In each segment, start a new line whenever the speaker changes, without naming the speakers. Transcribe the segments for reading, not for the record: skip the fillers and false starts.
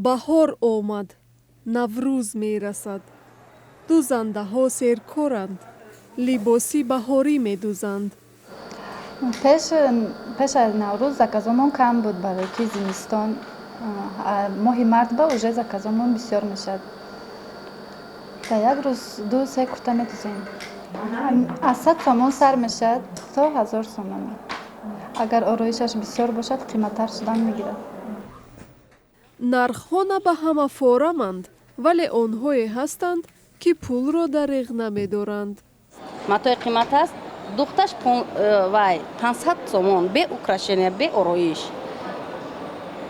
Баҳор омад, Наврӯз мерасад. Дузандаҳо серкоранд, либоси баҳорӣ медузанд.
Пеш аз Наврӯз заказомон кам буд, барои ки зимистон, моҳи март ба уже заказомон бисёр мешавад. Дар як рӯз ду се курта медузем. Аз 100 сомон сар мешавад то 1000 сомонӣ. Агар ороишаш бисёр бошад, қиматтар шудан мегирад.
Нархҳо на ба ҳама фораманд, вале онҳое ҳастанд, ки пулро дареғ намедоранд.
Матои қимат аст. Духташ вай 500 сомон, бе украшения, бе ороиш.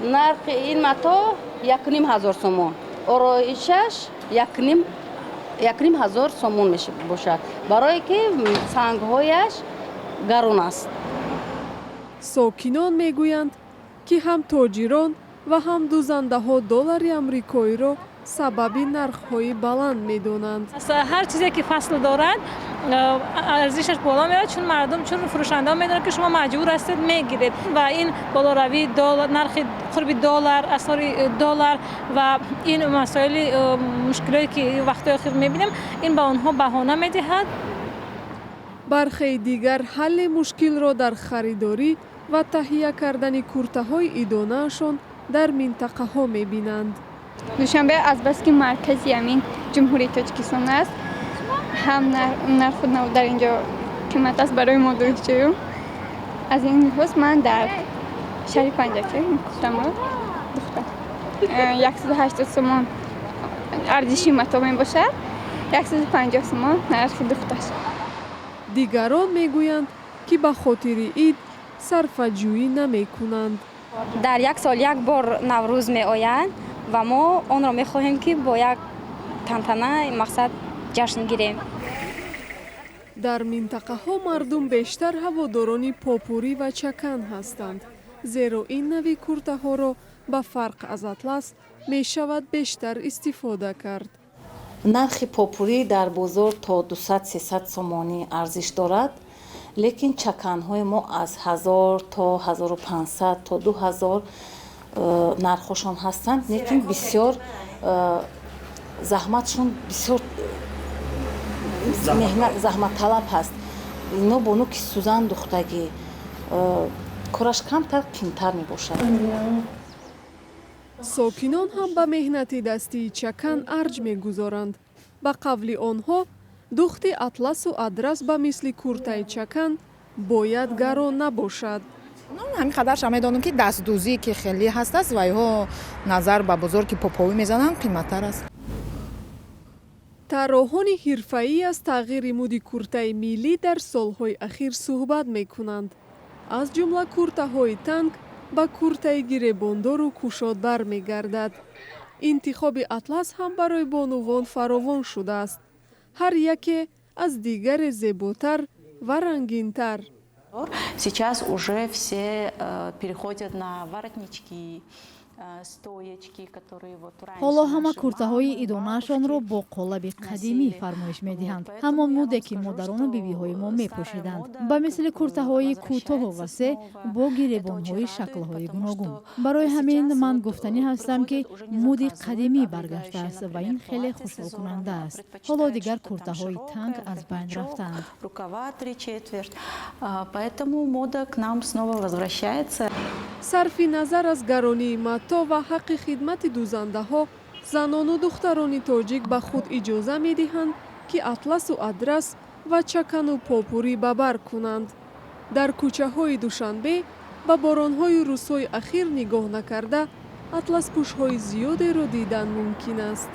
Нархи ин мато 1500 сомон, ороишаш 1500 сомон мебошад, барое ки сангҳояш гарон аст.
Сокинон мегӯянд, ки ҳам тоҷирон ва ҳам дузандаҳо доллари амрикоиро сабаби нархҳои баланд медонанд.
Ҳар чизе ки фасл дорад, арзишаш боло меравад, чун мардум, чун фурӯшандаҳо медонанд, ки шумо маҷбур ҳастед, мегиред. Ва ин болоравии нархи қурби доллар, асъори доллар ва ин масоили мушкилое ки вақтҳои охир мебинем, ин ба онҳо баҳона медиҳад.
Бархеи дигар ҳалли мушкилро дар харидорӣ ва таҳия кардани куртаҳои идонаашон дар минтақаҳо мебинанд.
Душанбе азбаски маркази ҳамин Ҷумҳурии Тоҷикистон аст, ҳам нарху дар инҷо қимат аст барои мо, донишҷӯён. Аз ин лиҳоз ман дар шаҳри Панҷакент куртамро духтам. 180 сомон арзиши мато мебошад, 150 сомон нархи духташ.
Дигарон мегӯянд, ки ба хотири ид сарфаҷӯӣ намекунанд.
Дар як сол як бор Наврӯз меояд ва мо онро мехоҳем, ки бо як тантана мақсад ҷашн гирем.
Дар минтақаҳо мардум бештар ҳаводорони попурӣ ва чакан ҳастанд, зеро ин нави куртаҳоро ба фарқ аз атлас мешавад бештар истифода кард.
Нархи попурӣ дар бозор то 200-300 сомонӣ арзиш дорад, лекин чаканҳои мо аз 1000 то 1500 то 2000 нархҳошон ҳастанд, лекин бисёр заҳматшон бисёр заҳматталаб ҳаст. Ино бо нуки сӯзан духтагӣ, кораш камтар қимтар мебошад.
Сокинон ҳам ба меҳнати дастии чакан арҷ мегузоранд. Ба қавли онҳо, духти атласу адрас ба мисли куртаи чакан бояд гарон набошад.
Ҳамин қадарша медонам, ки дастдӯзӣ ки хеле ҳастааст, ва иҳо назар ба бозор, ки поповӣ мезананд, қиматтар аст.
Тарроҳони ҳирфаӣ аз тағйири муди куртаи миллӣ дар солҳои ахир суҳбат мекунанд. Аз ҷумла куртаҳои танг ба куртаи гиребондору кушодбар мегардад. Интихоби атлас ҳам барои бонувон фаровон шудааст, ҳар яке аз дигаре зеботар ва рангинтар.
Сейчас уже все переходят на воротнички, стоечки, которые вот раньше.
Ҳоло ҳама куртаҳои идонаашонро бо қолаби қадимӣ фармоиш медиҳанд, ҳамон муде, ки модарону бибиҳои мо мепӯшиданд, ба мисли куртаҳои кӯтоҳу васеъ бо гиребонҳои шаклҳои гуногун. Барои ҳамин ман гуфтанӣ ҳастам, ки муди қадимӣ баргаштааст ва ин хеле хушҳолкунанда аст. Ҳоло дигар куртаҳои танг аз байн рафтаанд.
Рукава три четверть, поэтому мода к нам снова возвращается.
Сарфи назар аз гаронии матоъ ва ҳаққи хидмати дузандаҳо, занону духтарони тоҷик ба худ иҷоза медиҳанд, ки атласу адрас ва чакану попурӣ ба бар кунанд. Дар кӯчаҳои Душанбе ба боронҳои рӯзҳои ахир нигоҳ накарда, атласпӯшҳои зиёдеро дидан мумкин аст.